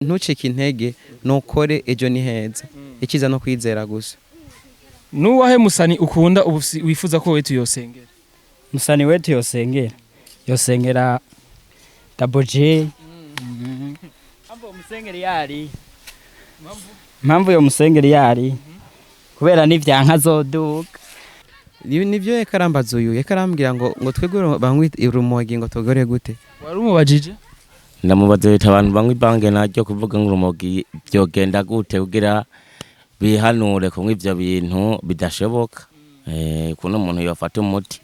Ntucike intege, nukore, ejo ni heza. Ikiza no kwizera gusa. Nuwahe musani ukunda ubu wifuza ko wetu yosengera? Musani wetu yosengera, yosengera Double J. Mpamvu musengeri yari, mpamvu yo musengeri yari kubera n'ivyanka azoduka. Nivyo yekarambaza uyu, yekarambwira ngo twebwe banywa urumogi ngo tugore gute? Wari umubajije? Ndamubaza leta, abantu banywa ibange naryo kuvuga ngo urumogi byogenda gute kugira bihanure kunywa ivyo bintu bidashoboka, kuno umuntu yofata umuti.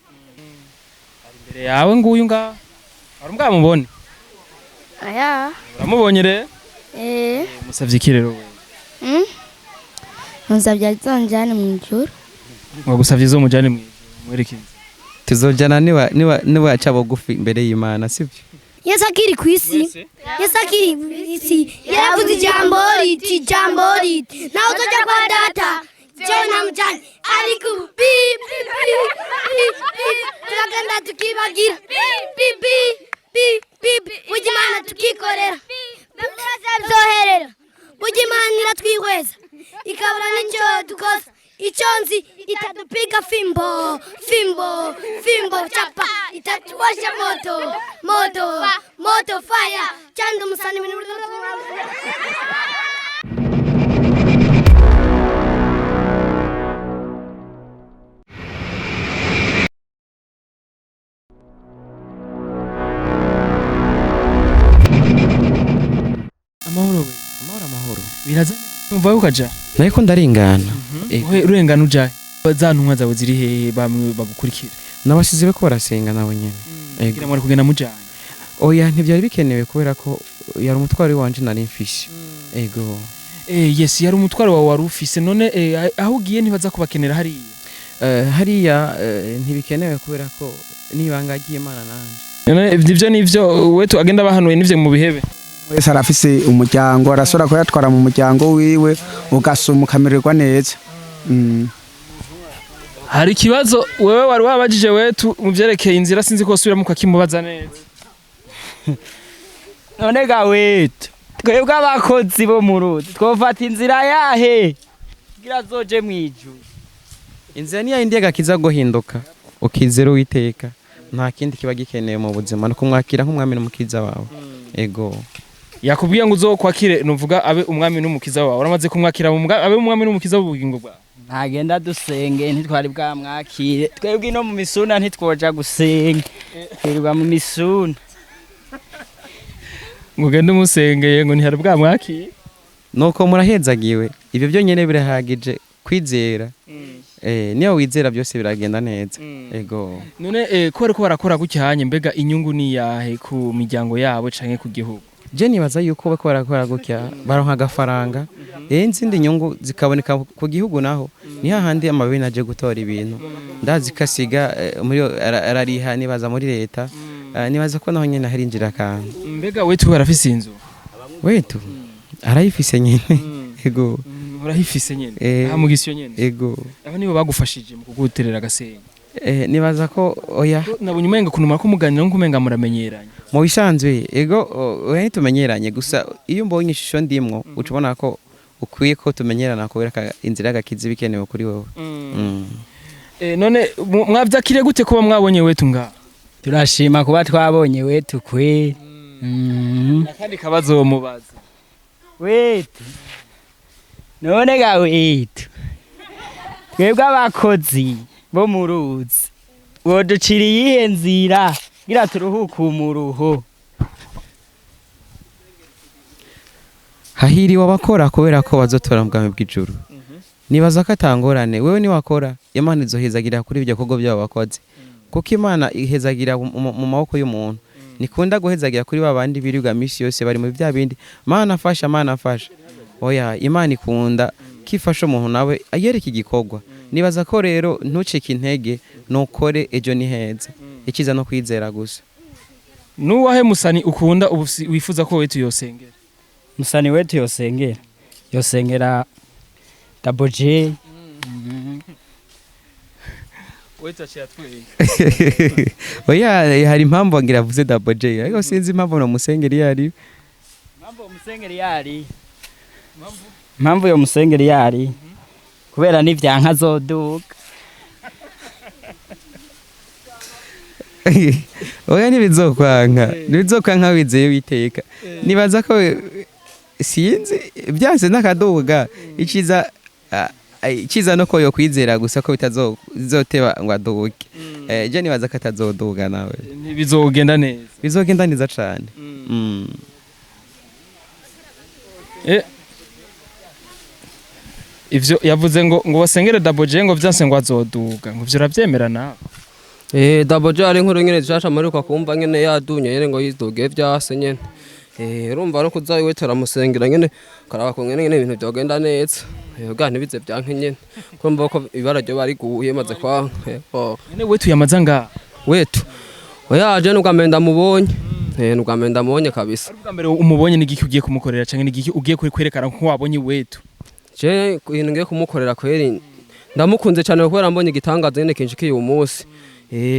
Imbere yawe nguyu ngaha wari mbwamubone? Aya. Uramubonye rero? Eh. Musavye iki rero wewe? Musabye azonjane mu ijuru. Wagusavye zo mujane mwijuru mwereke inzira. Tuzojana niwa niwa niwaca bugufi imbere y'Imana, sivyo? Yesu akiri ku isi. Yesu akiri ku isi. Yaravuze ijambo riti, ijambo riti: "Nawe uzoja kwa data jewe namujanye." Ariko ubu bi bi bi bi bi, turagenda tukibagira bi bi bi bi bi bi, burya Imana tukikorera bizoherera. Burya Imana iratwihweza ikabura n'icyo dukoza. Icyo nzi, itatupiga fimbo, fimbo, fimbo, chapa, itatuwasha moto, moto, moto, fire cyangwa umusani. Amahoro we? Amahoro, amahoro. Biraza umva ukaja? Nariko ndaringana. Ego. Uhe urengana ujahe? Za ntumwa zawe ziri hehe, bamwe bagukurikira? Nabasize beko barasenga nabo nyene. Ego. Kugira ngo kugenda mujanye? Oya, ntivyari bikenewe kubera ko yari umutwaro wanje nari mfishe. Ego. Yes, yari umutwaro wawe wari ufise. None aho ugiye ntibaza kubakenera hariya? Hariya ntibikenewe kubera ko nibanga ry'Imana nanje. None ivyo nivyo wetu agenda bahanuye, nivyo mu bihebe? Wese arafise umuryango, arashobora kuyatwara mu muryango wiwe, ugasoma ukamererwa neza. Hari ikibazo wewe wari wabajije wetu mu vyerekeye inzira, sinzi ko usubiramo ukakimubaza neza. None ga wetu, twebwe abakozi bo mu ruzi twofata inzira yahe kugira azoje mw'ijuru? Inzira niya yindi y'agakiza, guhinduka ukizera Uwiteka, nta kindi kiba gikenewe mu buzima, no kumwakira nk'umwami n'umukiza wawe. Ego. Yakubwiye ngo uzokwakire, nuvuga abe umwami n'umukiza wawe. Uramaze kumwakira mu abe umwami n'umukiza w'ubugingo bwawe? Ntagenda dusenge, ntitwari bwamwakire. Twebwe ino mu misuna ntitwoja gusenga, twirirwa mu misuna. Ngo ugende umusengeye, ngo ntihari bwamwakire. Nuko murahezagiwe, ibyo byonyine birahagije kwizera. Niyo wizera byose biragenda neza. Ego. None ko bariko barakora gutya hanye, mbega inyungu ni yahe ku miryango yabo canke ku gihugu? Je nibaza yuko bako barakora gutya baronka agafaranga, izindi nyungu zikaboneka ku gihugu, naho ni hahandi amabeni aje gutora ibintu, ndazi ko asiga muri arariha, nibaza muri leta. Nibaza ko naho nyene harinjira akantu. Mbega wetu barafise inzu? Wetu arayifise nyene. Ego. Urahifise nyene? Eh. Aha mu Gisyo nyene? Ego. Aba nibo bagufashije mu kuguterera agasenyi? Nibaza ko oya. Nabonye umenga ukuntu murako muganira nkuko umenga muramenyeranye. Mu bisanzwe ego, oya, ntitumenyeranye, gusa iyo mbonye ishusho ndimwo uca ubona ko ukwiye ko tumenyerana kubera inzira y'agakiza ibikenewe kuri wowe. None mwavyakiriye gute kuba mwabonye wetu ngaha? Turashima kuba twabonye wetu kweli. Akandi kabazo mubaza. Wetu, none ga wetu, twebwe abakozi bo mu ruzi woducira iyihe nzira kugira turuhuke umuruho? Hahiriwe abakora kubera ko bazotora mu bwami bw'ijuru. Nibaza ko atangorane, wewe niwakora Imana izohezagira kuri ibyo bikorwa byabo bakoze, kuko Imana ihezagira mu maboko y'umuntu, nikunda guhezagira kuri ba bandi birirwa misi yose bari mu bya bindi: "Mana afasha, Mana afasha." Oya, Imana ikunda kifasha umuntu nawe ayereka igikorwa. Nibaza ko rero ntucike intege, nukore, ejo ni heza. Ikiza no kwizera gusa. Nuwahe musani ukunda ubu wifuza ko wetu yosengera? Musani wetu yosengera, yosengera Double J. Wetu aciye atweye. Oya, hari impamvu ngira avuze Double J, ariko sinzi impamvu no musengeri iyo ari. Mpamvu. Musengeri yari impamvu yo musengeri yari kubera n'ivyanka azoduga. Oya, ntibizokwanka, ntibizokwanka wizeye Uwiteka. Nibaza ko sinzi byanse n'akaduga. Iciza iciza no ko yokwizera gusa ko bitazoteba ngo aduge. Je nibaza ko atazoduga nawe. Ntibizogenda neza? Bizogenda neza cane. Ivyo yavuze ngo basengere Double J, ngo vyanse ngo azoduga, ngo ivyo uravyemera nawe? Double J ari inkuru nyene zishasha amaruka kumva nyene yadunye nyene ngo yiduge vyase nyene. Urumva no kuza iwe turamusengera nyene, karaba ko nyene nyene ibintu vyogenda neza. Bwa ntibize vyanke nyene. Kumva ko ibara ryo bariguye maze kwa. Oh. Nyene wetu yamaza ngaha? Wetu. Oya, je nubwa mbere ndamubonye. Nubwa mbere ndamubonye kabisa. Ubwa mbere umubonye, n'igiki ugiye kumukorera canke n'igiki ugiye kwerekana ko wabonye wetu? Je ibintu ngiye kumukorera kweri, ndamukunze cyane kubera mbonye igitangaza nyene kinshikiye uyu munsi.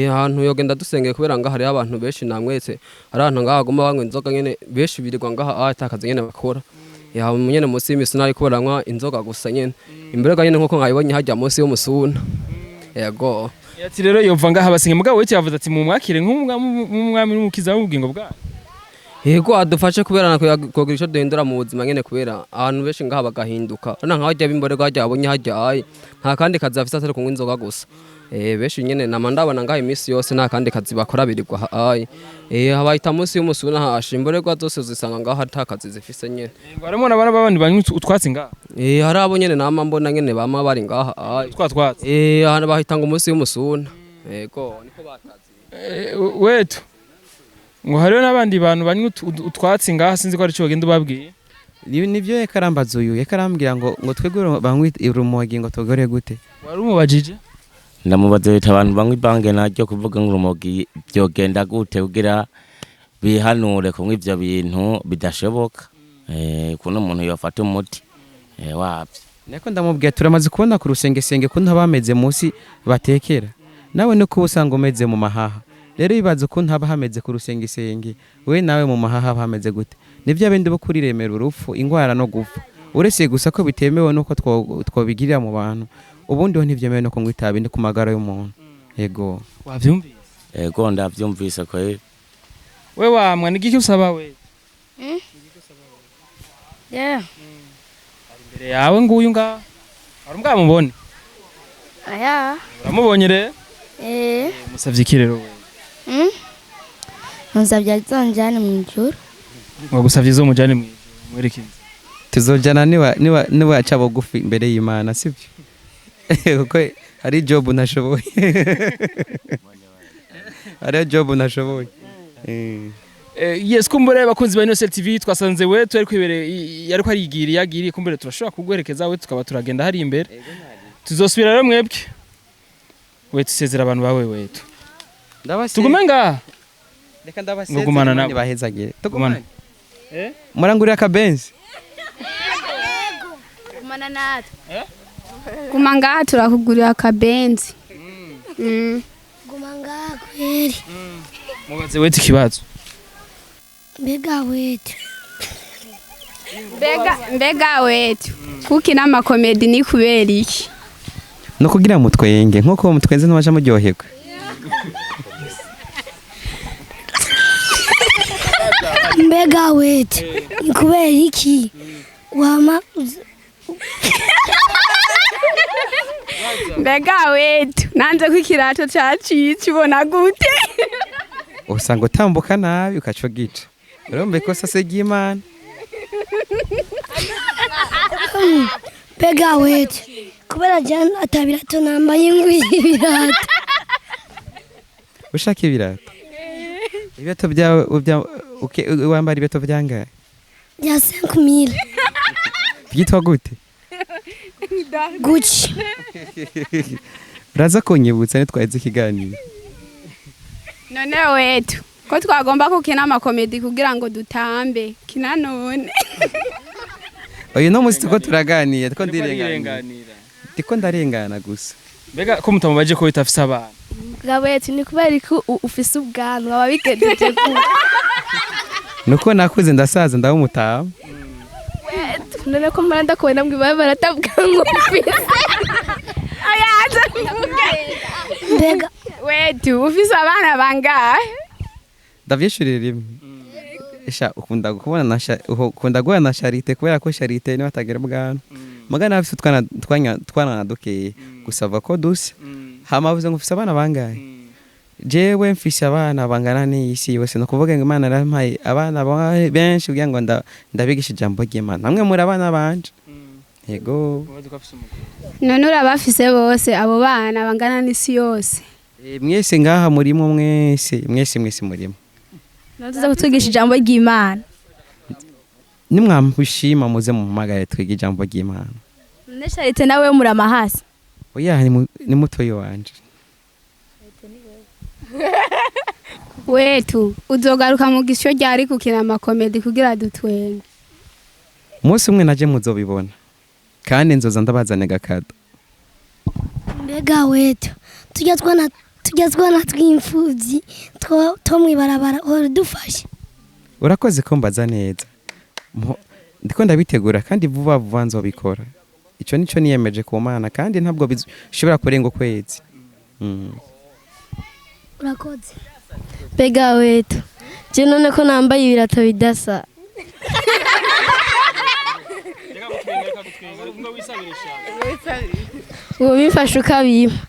Ahantu yogenda dusengeye, kubera ngaha hariho abantu benshi namwetse, ari ahantu ngaha baguma banywa inzoga nyene, benshi birirwa ngaha atakazi nyene bakora. Ya nyene munsi y'imisuna ariko baranywa inzoga gusa nyene. Imberega nyene nkuko nkayibonye hajya munsi y'umusuna. Yego. Ati rero yova ngaha basenge, mugabo wetu yavuze ati mumwakire nk'umwami n'umukiza w'ubugingo bwanyu. Yego, adufashe kubera kugira ico duhindura mu buzima nyene, kubera abantu benshi ngaha bagahinduka. Urabona nka harya b'imborerwa harya babonye harya ayi, nta kandi kazi bafise atari kunywa inzoga gusa. Benshi nyene nama ndabona ngaha iminsi yose nta kandi kazi bakora, birirwa ayi. Bahita munsi y'umusuna, hasha imborerwa zose uzisanga ngaha ata kazi zifise nyene. Ngo harimo n'abana b'abandi banywa utwatsi ngaha? Hari abo nyene nama mbona nyene bama bari ngaha ayi. Twa twatsi? Ahantu bahita ngo munsi y'umusuna. Yego, niko batazi. Wetu ngo hariho n'abandi bantu banywa utwatsi ngaha, sinzi ko ari cyo bagenda ubabwiye. Nivyo yekarambaza uyu, yekarambwira ngo twebwe banywa urumogi ngo tugore gute? Wari umubajije? Ndamubaza leta abantu banywa ibange naryo kuvuga ngo urumogi byogenda gute kugira bihanure kunywa ivyo bintu bidashoboka, kuno umuntu yofata umuti wavyo. Niko ndamubwira, turamaze kubona ku rusengesenge ko bameze munsi batekera, nawe niko usanga umeze mu mahaha. Rero ibaze ukuntu haba hameze ku rusengesenge, we nawe mu mahaha haba hameze gute? Nivyo bindi bo kuriremera urupfu, ingwara no gupfa, uretse gusa ko bitemewe nuko twobigirira mu bantu. Ubundi ho ntivyemewe no kunywa itabi, ni ku magara y'umuntu. Yego. Wavyumvise? Ego, ndavyumvise kweri. We wamwa nigiki usaba we? Yeah. Imbere yawe nguyu ngaha hari mbwamubone? Aya. Uramubonye rero? Eh. Musavye iki rero we? Musabye azonjane mu ijuru. Ngo gusavye izo mujane mu ijuru, mwereke inzira. Tuzojana niba aca bugufi imbere y'Imana, sibyo? Kuko hari job ntashoboye, hari job ntashoboye. Yes, kumbure abakunzi ba Innocent TV, twasanze we twari kwibere yariko arigiriye yagiriye, kumbure turashobora kuguherekeza we, tukaba turagenda hari imbere, tuzosubira rero. Mwebwe we tusezera abantu bawe wetu. Ndabase. Tugume ngaha? Reka ndabasezere. Ngugumana nabo. Bahezagire. Tugumane. Tugumane. Murangurira akabenzi. Gumana natwe. Guma ngaha turakugurira akabenzi. Guma ngaha kweri. Mubaze wetu ikibazo. Mbega wetu. Mbega wetu, kuki n'amakomedi ni kubera iki? No kugira mutwenge nkuko mutwenze ntibaca muryoherwa. Mbega wetu. Ni kubera iki? Wama Mbega wetu, nanze ko ikirato cacitse, ubona gute? Usanga utambuka nabi ukaca gica, urumva ikosa se ry'Imana. Mbega wetu. Kubera jana atabirato nambaye ingwi ibirato. Ushaka ibirato, ibirato byawe wambara ibirato byangahe? Bya 5000. Byitwa gute? Gucci. Uraza kunyibutsa nitwaheze ikiganiro. None wetu, ko twagomba kukina amakomedi kugira ngo dutambe kina none? Uyu no munsi tuko turaganira tuko ndirenganira. Ndirenganira. Ndiko ndarengana gusa. Mbega ko mutamubaje ko bitafise abana? Mbega wetu, ni kubera ko ufise ubwanwa wabigenjeje gute? Nuko nakuze ndasaza ndaba umutama. None ko mpora ndakubona mw'ibarabara atavuga ngo ufise? Oya, mvuge. Mbega Wetu, ufise abana bangahe? Ndavyishurira rimwe. Sha, ukunda kubona na ukunda guhura na Charite, kubera ko Charite niwe atagira ubwanwa, mugana afise utwana twana dukeye gusa avuga ko dusa. Hama avuze ngo ufise abana bangahe? Jewe mfise abana bangana n'isi yose. No kuvuga ngo Imana yarampaye abana benshi kugira ngo ndabigishe ijambo ry'Imana. Namwe muri abana banje, yego. None urabafise bose abo bana bangana n'isi yose? Mwese ngaha murimo, mwese mwese mwese murimo. None tuza kutwigisha ijambo ry'Imana? Nimwamushima muze mumpamagare twige ijambo ry'Imana. None Charite nawe murama hasi? Oya, ni mutoyi wanje. Wetu, uzogaruka mu gisho ryari gukina amakomedi kugira dutwenge? Umunsi umwe naje muzobibona, kandi nzoza ndabazane gakado. Mbega wetu, tujya twana tw'imfuvyi two mw'ibarabara uhora udufashe? Urakoze ko mbaza neza. Ndiko ndabitegura kandi vuba vuba nzobikora. Ico nico niyemeje ku Mana, kandi ntabwo bishobora kurenga ukwezi. Urakoze. Mbega wetu, je none ko nambaye ibirato bidasa? Reka gutwenga, reka gutwenga, ngo wisabire sha. Ubu bimfashe ukabimpa.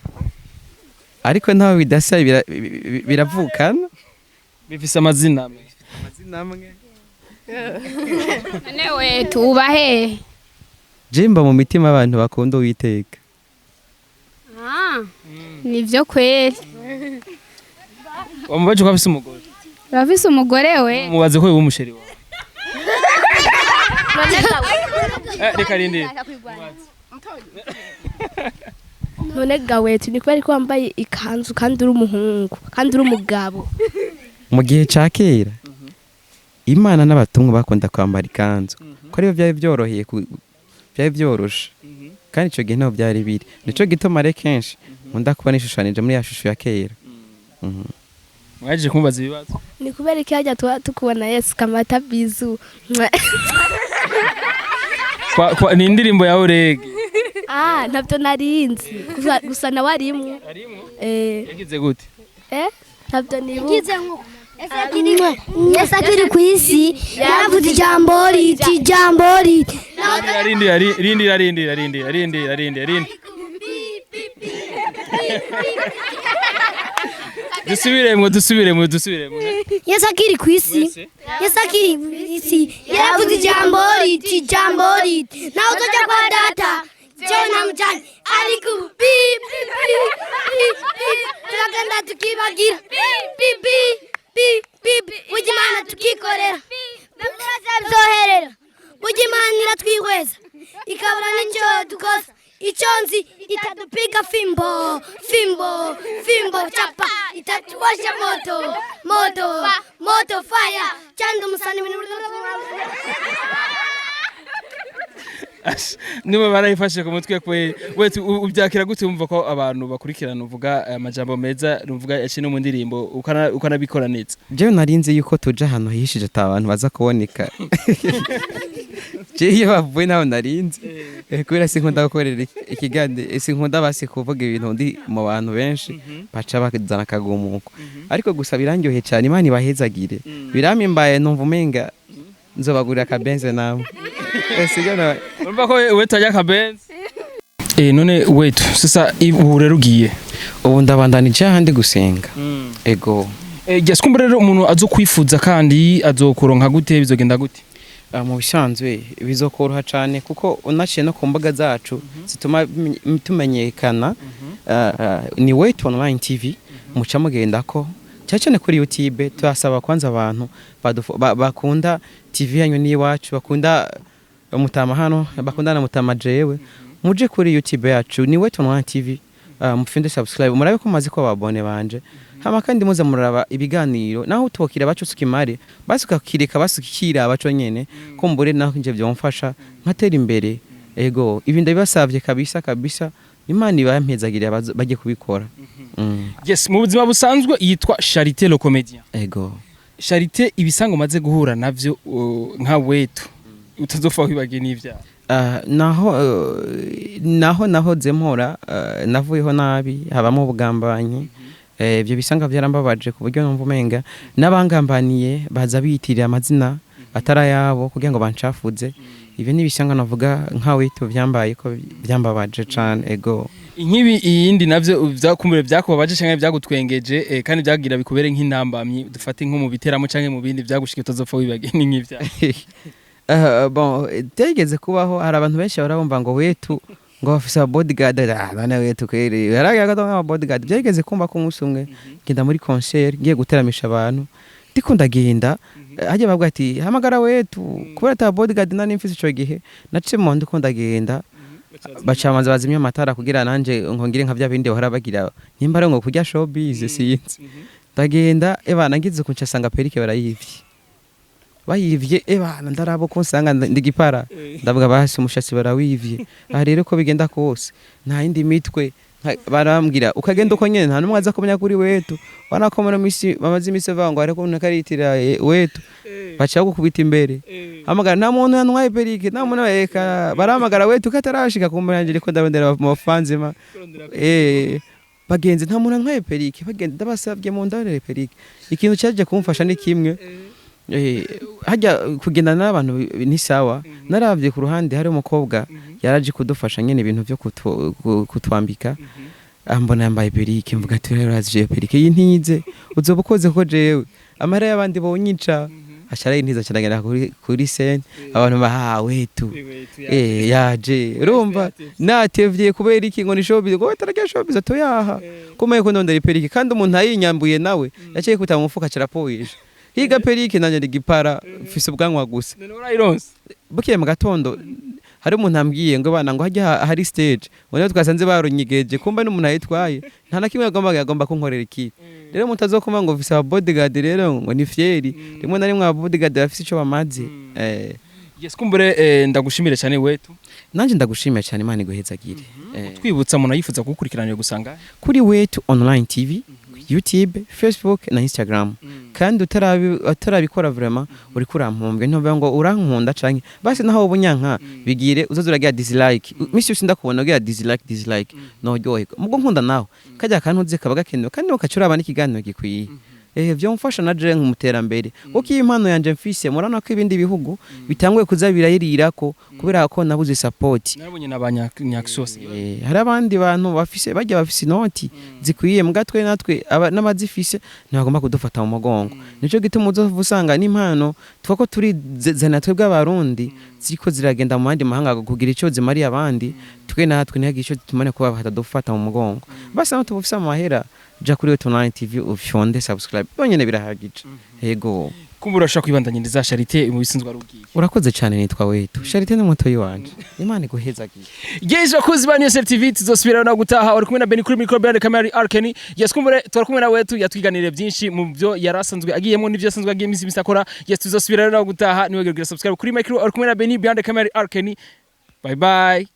Ariko ntaho bidasa, biravukana. Bifise amazina amwe. Amazina amwe. None wetu, uba hehe? Je mba mu mitima abantu bakunda Uwiteka. Ah, nivyo kweli. Wamubaje ko afise umugore? Urafise umugore we? Mubaze ko yoba umuchéri wawe. Reka rindira. None ga wetu, ni kubera ko wambaye ikanzu kandi uri umuhungu kandi uri umugabo? Mu gihe ca kera, Imana n'abatumwa bakunda kwambara ikanzu, ko ariyo byari byoroheye, byari byoroshe, kandi ico gihe ntaho byari biri. Nico gituma rero kenshi nkunda kuba nishushanije muri ya shusho ya kera. Mwaje kumubaza ibibazo. Ni kubera iki hajya tuba tukubona Yesu kamata bizu? Kwa ni indirimbo ya Orege. Ah, ntabyo narinzi, gusa nawe arimwo. Eh. Yagize gute? Eh, ntabyo nibuka. Yagize nkuko Yesu akiri ku isi yaravuze ijambo riti, ijambo riti. Rindira, rindira, rindira, rindira, rindira, rindira, rindira. Dusubiremwo, dusubiremwo, dusubiremwo. Yesu akiri ku isi, Yesu akiri ku isi yaravuze ijambo riti, ijambo riti, nawe uzoja kwa data jewe namujanye, ariko ubu bi bi bi bi bi, turagenda tukibagira bi bi bi bi bi bi, burya Imana tukikorera bizoherera, burya Imana iratwihweza ikabura n'icyo dukoza. Icyo nzi, itatupiga fimbo, fimbo, fimbo, chapa, itatuwasha moto, moto, moto, fire cyangwa umusani. Niba barayifashe ku mutwe kwe. Wetu, ubyakira gute wumva ko abantu bakurikirana, uvuga amajambo meza, uvuga yaciye no mu ndirimbo, ukanabikora neza? Jewe narinzi yuko tuja ahantu hihishije ata abantu baza kuboneka. Jewe iyo bavuye naho narinzi. Kubera sinkunda gukorera ikiganiro, sinkunda basi kuvuga ibintu ndi mu bantu benshi baca bazana akagumuko. Ariko gusa birandyoheye cyane, Imana ibahezagire. Biramimbaye, numva umenga nzobagurira akabenze namwe. Sigana. Urumva ko wetu ajya akabenzi. None wetu, sasa ubu rero ugiye? Ubu ndabandanije ahandi gusenga. Ego. Yes, kumbe rero umuntu azokwifuza kandi azokuronka gute? Bizogenda gute? Mu bisanzwe bizokoroha cyane, kuko unaciye no ku mbuga zacu zituma tumenyekana. Ni Wetu Online TV, muca mugenda ko cyane cyane kuri YouTube. Turasaba kwanza abantu bakunda TV yanyu n'iwacu, bakunda Mutama hano, bakunda na Mutama jewe, muje kuri YouTube yacu ni Wetu Online TV, mufinde subscribe, murabe ko maze ko babone banje. Hama kandi muze muraba ibiganiro, naho utokira bacu sukimare basi ukakireka basukikira abaco nyene, kumbure naho nje byomfasha nkatera imbere. Ego, ibi ndabibasavye kabisa kabisa, Imana ibampezagirira baje kubikora. Yes, mu buzima busanzwe yitwa Charité le comédien. Ego. Charité, ibisango maze guhura navyo nka wetu. Utazopfa wibagiye n'ivyaha. Ah, naho nahoze mpora, navuyeho nabi, habamo ubugambanyi. Ibyo bisanga byarambabaje ku buryo numva umenga n'abangambaniye baza biyitirira amazina atari ayabo kugira ngo bancafuze. Ibyo ni ibisanga navuga nkawe byambaye ko byambabaje cane, ego. Inkibi iyindi navyo vyakumbure vyakubabaje canke vyagutwengeje, kandi vyagira bikubere nk'intambamyi, dufate nko mu biteramo canke mu bindi vyagushikiye utazopfa wibagiye ni nk'ivyaha. Bon, byageze kubaho, hari abantu benshi barabumva ngo wetu ngo bafise aba bodyguard. Ah, none wetu kweri yaragira ko aba bodyguard. Byageze kumva ko umunsi umwe ngenda muri concert, ngiye guteramisha abantu, ndiko ndagenda, hajya bavuga ati hamagara wetu, kubera ata bodyguard nari mfise ico gihe. Naciye mu ndiko ndagenda, bacamanza bazimya amatara kugira nanje ngongere nka bya bindi bahora bagira, nimba ari ngo kurya showbiz, sinzi. Ndagenda, ebana, ngize kunca sanga perruque barayivye, bayivye. Ebana, ndaraba ko nsanga ndigipara, ndavuga basi umushatsi barawivye. Aha rero ko bigenda kose nta yindi mitwe. Barambwira ukagenda uko nyene, nta numwe aza kumenya kuri wetu. Banakomera misi bamaze imisi bavuga ngo ariko umuntu akaritira wetu, baca gukubita imbere, hamagara, nta muntu yantwaye perruque, nta muntu. Eka, barahamagara wetu katarashika ku murangire ko ndabondera mu bafanzima, bagenzi, nta muntu antwaye perruque, bagenzi, ndabasabye mu ndabonere perruque. Ikintu cyaje kumfasha ni kimwe, hajya kugendana n'abantu ni sawa. Naravye ku ruhande hari umukobwa yaraje kudufasha nyene ibintu vyo kutwambika, ambona yambaye perruque, mvuga ati rero urazi perruque iyi ntize uzoba ukoze ko jewe amahera y'abandi bonyica. Acara yintiza, caragenda kuri scène, abantu baha wetu, yaje, urumva natevye kubera iki? Ngo ni showbiz, ngo taragiye showbiz toyaha kumeye ko ndondera perruque, kandi umuntu ayinyambuye nawe yaciye kuta mu mufuka carapowisha higa perruque, nanje ndigipara mfise ubwanwa gusa. None urayironse? Bukeye mu gatondo hari umuntu ambwiye ngo bana, ngo hajya hari stage, ngo niyo twasanze barunyigeje, kumba n'umuntu ayitwaye nta na kimwe yagomba kunkorera. Iki rero mutazokoma ngo mfise aba bodyguard rero ngo ni fier, rimwe na rimwe aba bodyguard bafise ico bamaze. Yes, kumbure, ndagushimire cyane wetu. Nanje ndagushimiye cyane, Imana iguhezagire. Twibutsa umuntu yifuza kugukurikirana gusanga? Kuri Wetu Online TV, YouTube, Facebook na Instagram. Kandi utarabikora vraiment uriko urampumbwe, ntuvuga ngo urankunda canke basi naho ubunyanka bigire uzoza uragira dislike. Misi yose ndakubona ugira dislike, dislike, noryoherwa. Mugo nkunda naho kajya kantu uzi kaba gakenewe, kandi ukaca uraba n'ikiganiro gikwiye, vyomfasha na je nk'umuterambere, kuko iyi impano yanje mfise murabona ko ibindi bihugu bitanguye kuza birayirirako kubera ko nabuze support. Narabonye n'abanyaksosi. Hari abandi bantu bafise bajya bafise inoti zikwiye, mbwa twe natwe n'abazifise ntibagomba kudufata mu mugongo. Nico gituma uzova usanga n'impano twako turi zana twebwe abarundi ziriko ziragenda mu yandi mahanga kugira ico zimariye abandi, twe natwe ntihagire ico tumane kuba batadufata mu mugongo. Basi naho tubufise amahera, ja kuri Wetu Online TV ufyonde subscribe byonyene birahagije, yego. Kumbura urashobora kwibandanyiriza Charité mu bisinzwe ari ugiye. Urakoze cyane, nitwa Wetu Charité n'umutoyi wanje, Imana iguhezagiye. Yes, bakuzi ba Newsel TV, tuzosubira no gutaha. Uri kumwe na Benny kuri micro, behind camera Arkeni. Yes, kumbure twari kumwe na wetu, yatwiganiriye byinshi mu byo yarasanzwe agiyemo n'ibyo yasanzwe agiye imisi imisi akora. Yes, tuzosubira no gutaha. Niwe gira subscribe kuri micro, uri kumwe na Benny, behind camera Arkeni. Bye bye.